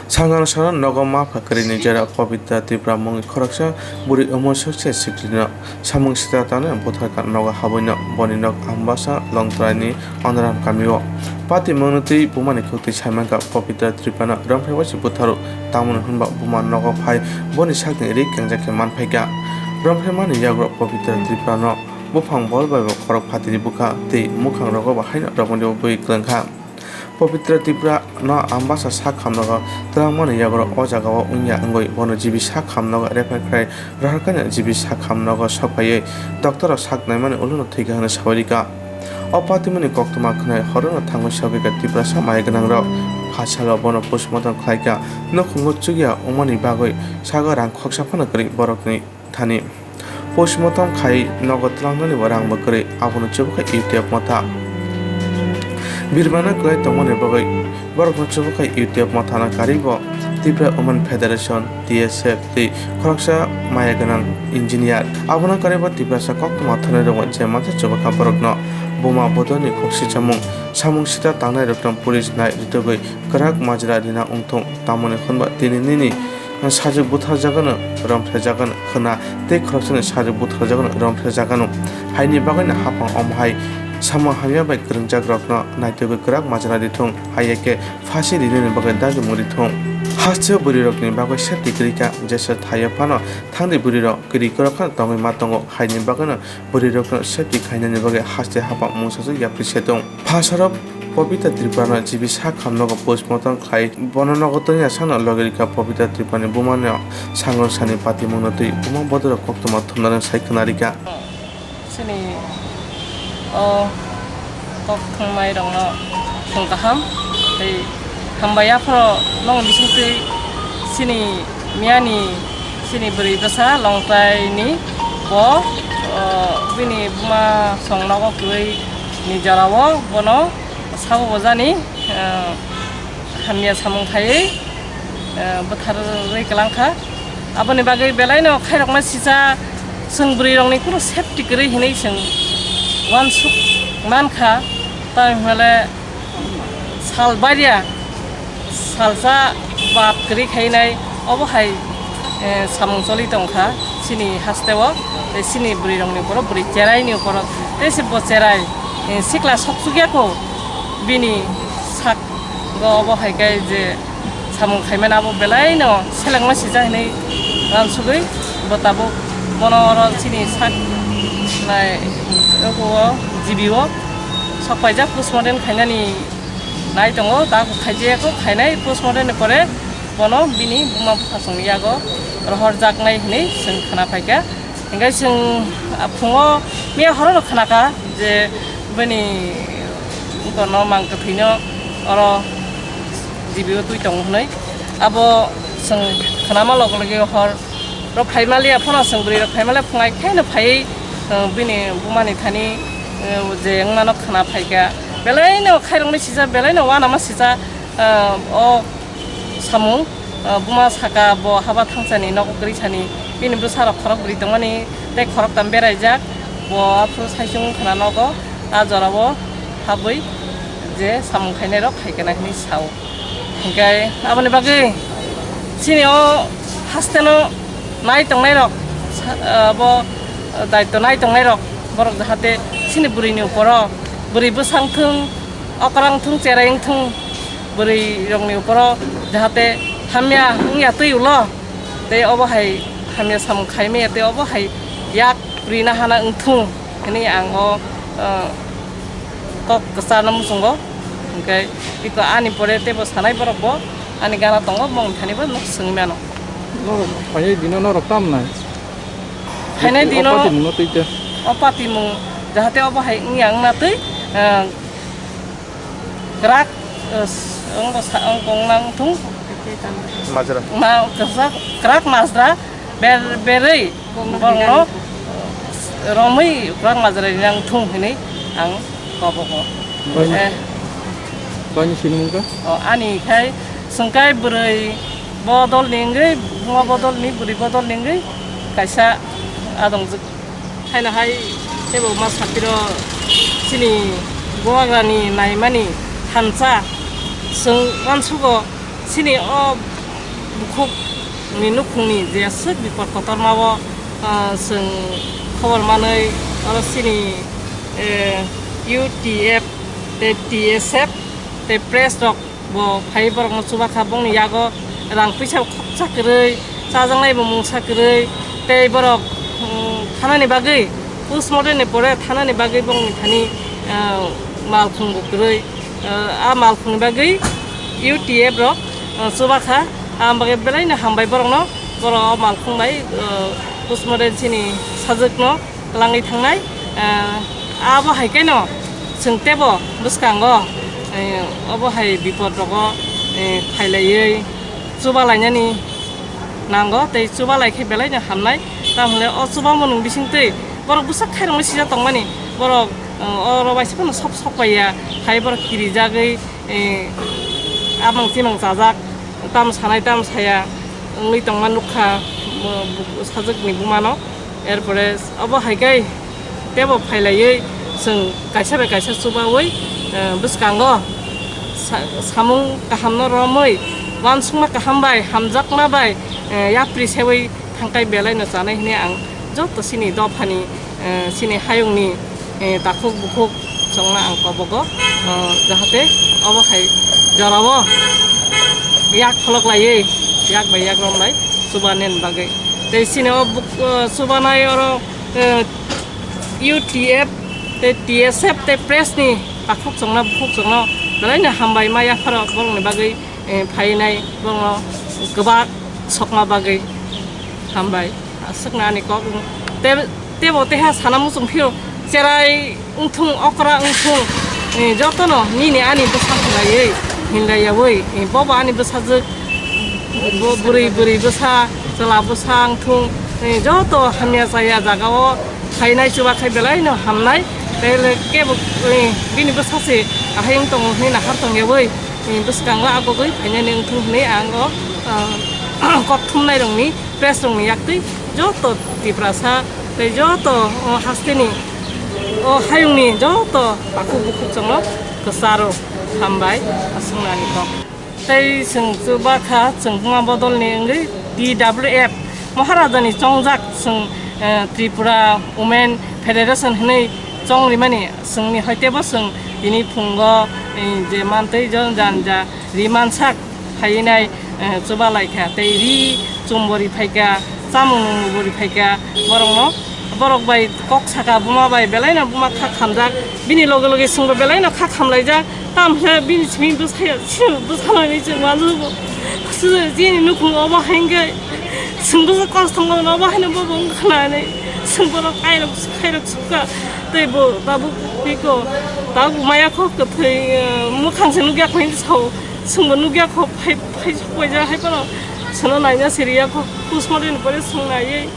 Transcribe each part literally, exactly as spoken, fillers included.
Sangano sano nogo mapha kwrwini jora Pabitra Tripura mungwi khoroksa bwrwi omo sokse siklino samung sita tanwi butharkha nogo habwino boni nok Ambasa Longtraini Onaram kamio. Pati mungno twi bumani khuktwi saimankha Pabitra Tripurano romphai waisa butharo, tamoni hwnba buma nogo phai boni sakni ri kengjak khe manphaikha. Romphai mani yago Pabitra Tripurano buphang bol bai bo khorok phatiri bukha tei mukhang rogo bo haino romani bo bui kwlwngkha. Pabitra Tripura no Ambasa sak hamnogo twlangmani yago o jagao wngya wngwi bono G B sak hamnogo refer khlai rohorkha, G B sak hamnogo sok phaiwi doctor rok sak naimani ulo no thwikha hwnwi sawi rikha. O patimani koktwma khwnai horono thangwi sogwikha Tiprasa maya gwnangrok. Pha salo bono postmortem khlaikha, nukhungo chukya wngmani bagwi sago rang khoksa phano kwrwi borokni thani. Postmortem khai nogo twlangnani bo rang bo kwrwi, abono chubukha U T F motha. Birmana kwlai tongmani bagwi borokno chubukha U T F mothano karwi bo Tripura Women Federation, T S F tei khoroksa maya gwnang engineer. Abono karwi bo Tiprasa koktwma thani rwgo je mansa chubukha borokno. Buma bodolni khoksa chamung, samung sita tangnairokno police nai rwtugwi kwrak majra rina wngthung, tamoni hwnba tini nini sajwk butharjagano romphrejagan khwna tei khoroksani sajwk butharjagano romphrejaganw. Haini bagwino haphang omo hai samung hamya bai kwrwngjakrokno naitugwi kwrak majra rithung, hai khe phasi rinani bagwi dagimung rithung. Hasteo bwrwirokni bagwi safety kwrwi kha, jesa thaio phano thangdi bwrwirok kwrwi kwrwk kheno tongwi ma tongo, haini bagwino bwrwirokno safety khainani bagwi haste haphang mungsaswk yapri se tong. Phasarok Pabitra Tripurano G B sak hamnogo postmortem khlai, bono nogo tongya sano logi rikha Pabitra Tripurani bumano sangrok sani patimungno twi buma bodorok koktwma thumnani sai khwna rikha. Chini o kok thwngnairokno thwng kaham tei hambai aphano nokni bisingtwi chini miyani chini bwrwi bwsa Longtraini bo, o, bini buma song nogo kwrwi ni jorao bono sabo bojani, o, hamya samung khaiwi, o, bwtharwi kwlangkha. Aboni bagwi belaino khairokma sisa chwng bwrwirokni kunu safety kwrwi hinwi chwng uansuk mankha. Tamni hwnle sal baria salsa bap kwrwi khainai obo hai, eh, samung choli tongkha chini hasteo, tei chini bwrwirokni uporo, bwrwi cheraini uporo, tei se bo cherai, eh, sikla sokchukya kho bini sak go obo hai khe je samung khaimani abo belaino selengma sijak hinwi uansugwi bo tabuk bono oro chini sak nai oko o G B o sok paijak postmortem khainani nai tongo, tabuk khaijak kho, khainai postmortem ni pore bono bini buma bwsajwkni yago rohorjaknai hinwi chwng khna phaikha. Hingke chwng, ah, phungo miya horo no khna kha je bini bono mang kwthwino oro G B o twi tongo hinwi. Abo chwng khnama loge loge hor rok phaimaliya phano chwng bwrwi rok phaimaliya phungai khe no phaiwi, ah, bini buma ni thani, ah, je wngmano khna phaikha. Belai no khairoknwi sijak, belai no uanama sijak, ah, o samung, ah, buma saka bo haba thangsani nogo kwrwi sani, bini bwsarok khorok bwrwi tongmani tei khoroktham beraijak, bo aphuru saichung wngkhana nogo, ah jorao habwi je samung khainairok khaikana hinwi sao. Hinkhe aboni bagwi chini o hasteno nai tongnairok, ah, bo daityo nai tongnairok borok jahate chini bwrwini uporo bwrwi bwsang thung, okrang thung, cherai wng thung, bwrwi rokni uporo jahate hamya wngya twi ulo, tei obo hai hamya samung khaimaya tei obo hai yak rina hana wng thung hinwi ang o, o, kok kwcharno muchungo. Hinkhe iko ani pore teibo sanai borok bo ani gana tongo, bongni thani bo nuk swngwi mano. Norok phainai dino norok tam nai? Phainai dino o patimungno twi te. O patimung jahate obo hai wngya wngna twi, ah, kwrak, ah, s-, wngbo sa-, wng kong nang thung. Majra. Ma, kwrak, kwrak majra ber-, berwi borokno romwi kwrak majra rinang thung hinwi ang kobogo. Bai. Eh. Baini sinimung kha? O, ani khai swngkai bwrwi bodolni wngwi, buma bodolni, bwrwi bodolni wngwi kaisa adongjwk. Haino hai teibo ma sapiro chini bubagrani naimani thansa chwng uansugo chini o Bukhuk ni nukhungni je aswk bipor kotorma o, ah, chwng khobor manwi oro chini, eh, U T F tei T S F tei press rok bo phai borokno chuba kha, bongni yago rang puisa khoksa kwrwi, chajaknai bo mungsa kwrwi, tei borok, mm, thanani bagwi, postmortem ni pore thanani bagwi bongni thani, ah, malkhung bo kwrwi, ah, a malkhung ni bagwi U T F rok, ah, chuba kha. Ang bagwi belai no hambai borokno, borok o malkhung bai, ah, postmortem chini sajwkno twlangwi thangnai, ah, abo hai khe no chwng tebo bwskango, eh, obo hai bipod rogo, eh, phailaiwi chuba lainani nango, tei chuba lai khe belai no hamnai. Tamhinle o chuba mwnwng bising twi borok bwsak khairokno sijak tongmani, borok, eh, oro bai se phano sok sok pai ya, hai borok kirijagwi, eh, amang chimang chajak, tam sanai tam saya wngwi tongma nukha, mo-, bu-, sajwkni bumano. Erpore obo hai khe tebo phailaiwi chwng kaisa bai kaisa chubaui, eh, bwskango sa-, samung kahamno romwi, uansukma kaham bai, hamjakma bai, eh, yapri seui thangkai belai no chanai hwnwi ang joto chini dophani, eh, chini hayungni, eh, takhuk bukhuk chwngno ang kobogo, eh, jahate obo hai jorao yak pholok laiwi, yak bai yak romlai chubanen bagwi. Tei chini o buk-, eh, chubanai oro, eh, U T F tei T S F tei press ni takhuk chwngno bukhuk chwngno belai no hambai ma yapharo borokni bagwi, eh, phainai borokno kwbak sokma bagwi hambai. Aswkno ani kok te-, tebo teha sana muchung phio, cherai wngthung, okra wngthung, eh, jotono nini ani bwsa hinlaiwi, hinlaiyaui, eh, bobo ani bwsajwk, bo-, bwrwi, bwrwi bwsa, chwla bwsa wngthung, eh, joto hamya chaya jagao phainai chuba khai belai no hamnai. Tei le kebo, eh, bini bwsa se ahai wng tongo hwnwi nahar tongyaui, eh, bwskango agogwi phainani wngthung hwnwi ang o, ah, kok thumnai rokni, press rokni yaktwi joto Tiprasa tei joto o hasteni, o hayungni joto takhuk bukhuk chwngno kwcharo hambai aswkno ani kok. Tei chwng chuba kha, chwng buma bodolni wngwi T W F Maharajani chongjak chwng, eh, Tripura Women Federation hwnwi chong rimani chwngni hoitebo chwng tini phungo, eh, je mantwi jon janja rimansak phainai, eh, chuba lai kha, tei ri chum bo ri phai kha, chamung nung bo ri phai kha, borokno, borok bai kok saka, buma bai belai no buma kha khamjak, bini loge loge chwngbo belai no kha khamlaijak, tamo khe bini simi bwsaya, simi bwsano hinwi chwng manjak bo. Chini nukhung obo hai khe chwng bwsa kosto wngmano obo haino bobo wng kha nai, chwng borok kairok khairok sukha, tei bo tabuk tiko, tabuk maya kho kwthwi, eh, mwkhang se nukya kho hinwi sao. Chwngbo nukya kho, phai, phai, phaijak hai phano chwngno naina siriya kho, postmortem ni pore chwng naiwi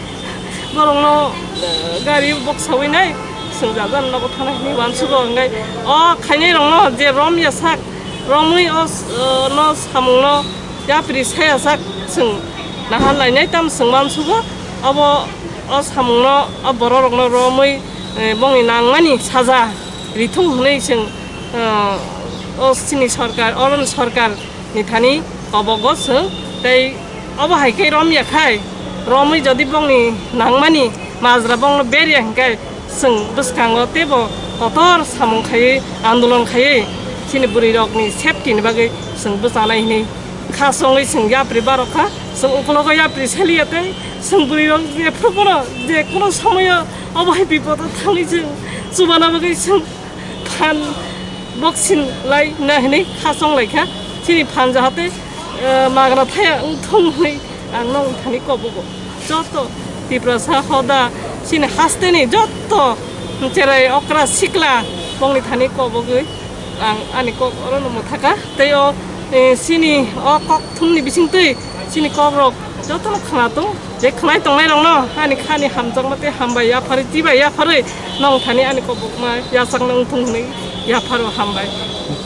borokno, eh, gari boksaui nai, chwng jajan nogo thana hinwi uansugo, hwnkhe o khainai rokno je romya sak, romwi o, eh, no samungno yapri saya sak chwng nahar lainai, tamo chwng uansugo, obo o samungno o borok rokno romwi, eh, bongni nangmani saja rithung hwnwi chwng, ah, o chini sorkar, oroni sorkar ni thani kobogo chwng, tei obo hai khe romya khai, romwi jodi bongni nangmani majra bongno berya hinkhe chwng bwskango teibo kotor samung khaiwi andolon khaiwi chini bwrwi rokni safety ni bagwi chwng bwchanai hinwi kha chongwi chwng yapri barokha, chwng ukologo yapri seliya tei chwng bwrwi rok jephru bono je kono somoyo obo hai bipodo thangwi chwng chubana bagwi chwng phan boxing lai na hinwi kha chong lai kha. Chini phan jahate, eh, magra thaya wng thung hinwi ang nong thani kobogo. Joto Tiprasa hoda chini hasteni joto cherai okra sikla bongni thani kobogwi ang ani kok orono mwthaka. Tei o, eh, chini o kok thumni bisingtwi chini kokrok jotono khwnatung. Je khwnai tongnairokno ani khani hamjakma tei hambai yapharwi, tibai yapharwi nong thani ani kobokma yachakno wngthung hwnwi yapharo hambai.